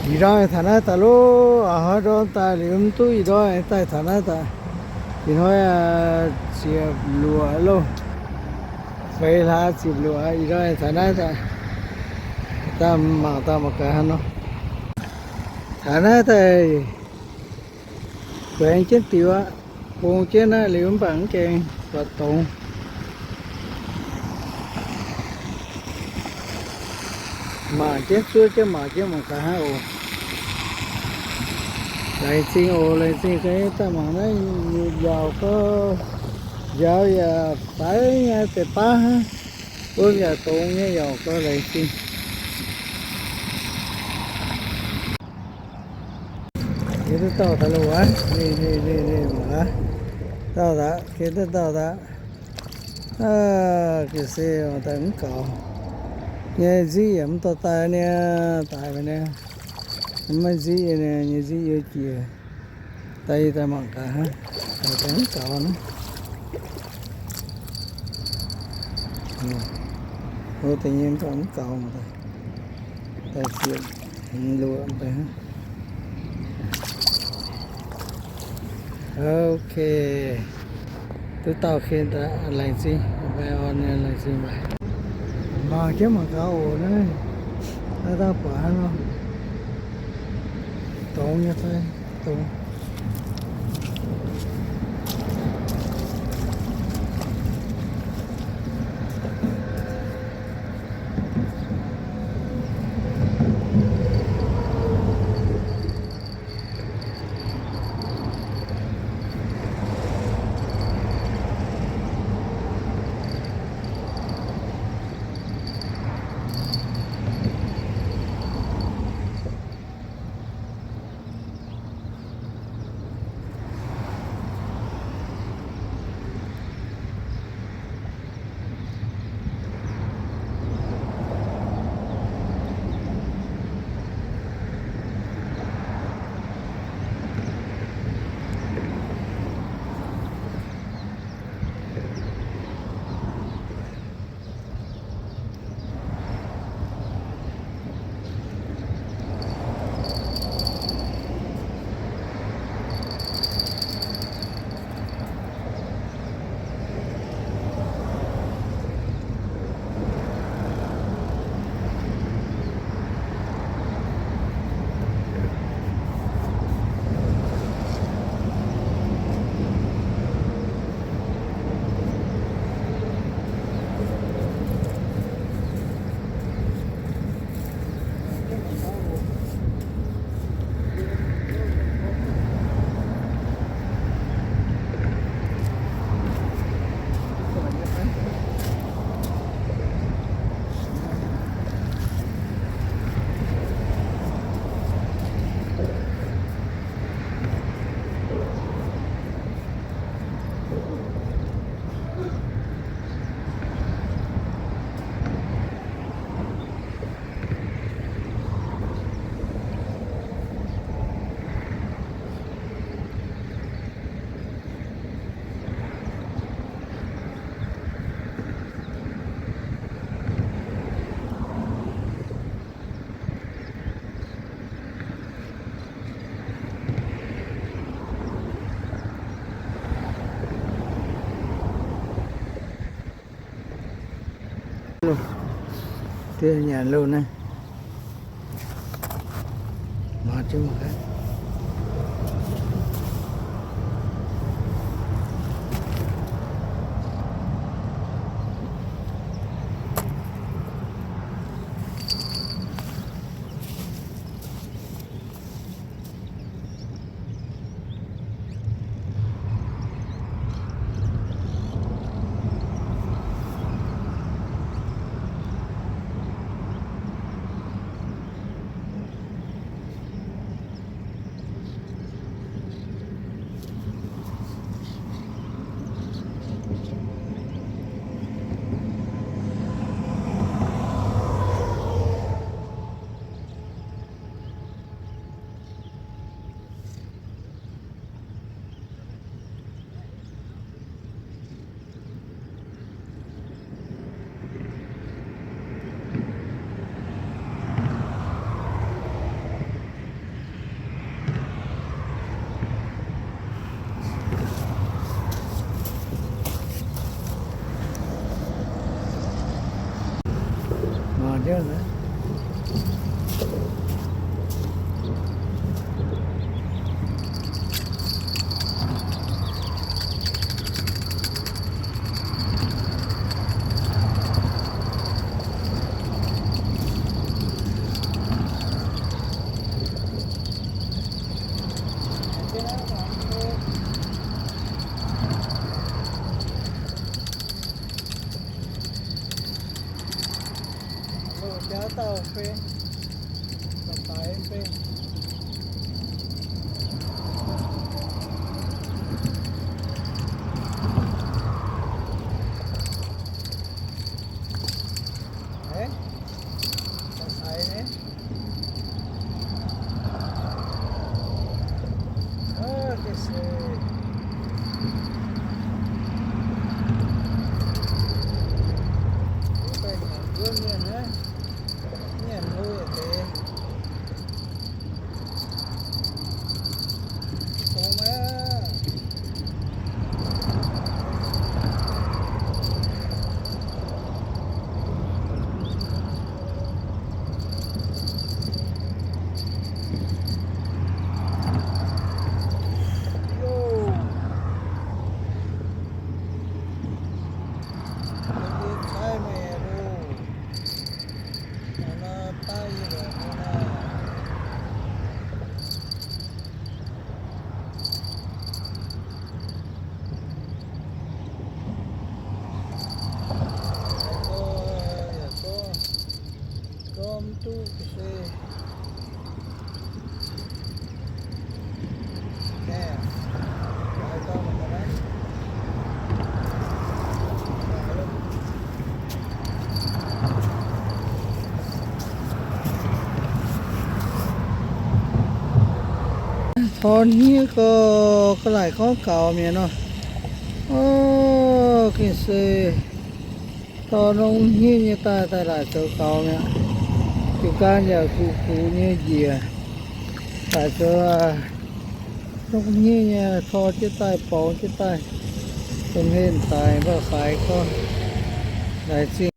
Ih ndorm taux naaiv daaih loh, a'hnoi ndorm daaih liuz mv duqv ih ndorm daaih taux naaiv daaih. Ih hnoi ziepc luoqc loh, feix hlaax ziepc luoqc, ih ndorm taux naaiv daaih, daaih mangc daaih mangc gaax hnangv nor. Taux naaiv daaih guaengx jienv diuh aqv, bung jienv naaiv liuz mv baac mv gaengh buatc dongz. Mangc jienv zuov jienv mangc jienv mangc gaax hnangv oc. Laengz zingh oc, laengz zingh gaax daaih mangc naaiv yaauc gau, njaaux yaac faix nyei deix baav hnangv. Wuov yaac dongz nyei yaauc gau, laengz zingh. Yie duqv dauh daaih loh aqv, ninh, ninh, ninh, ninh mangc aqv. Dauh daaih, geh duqv dauh daaih. Aa, ga'sie daaih mv gaux. Nyei nziqv yaac mv dorh daaih niaa, daaih mingh niaa. Maiv nziqv nyei, nyei nziqv yie jiex. Daaih yie daaih mangc gaax hnangv, daaih mv gaux naaiv. Hlo deix nyei mv gaux, daaih ziepc luoqc daaih. Ok. Duqv dauh ken daaih laengz zingh, mbaih orn nyei laengz zingh mbaih. Mangc jienv mangc gaax oc naaiv. Naaiv daaih buatc hnangv nor. Dongz nyei fai? Dongz. Diev nyanc loh naaiv. Mangc jienv mangc gaax. Tor hniev gau, ga'laaic gorngv gaux mi'aqv nor. O, gengh se tor norm hniev nyei daaih, daaih laaic zoux gaux mi'aqv. Jiu-gaam yaac gux gux nyei njiec, laaic zoux norm hniev nyei tor jienv daaih, borngz jienv daaih, domh hlen daic mba'faix gorngv, laaic zingh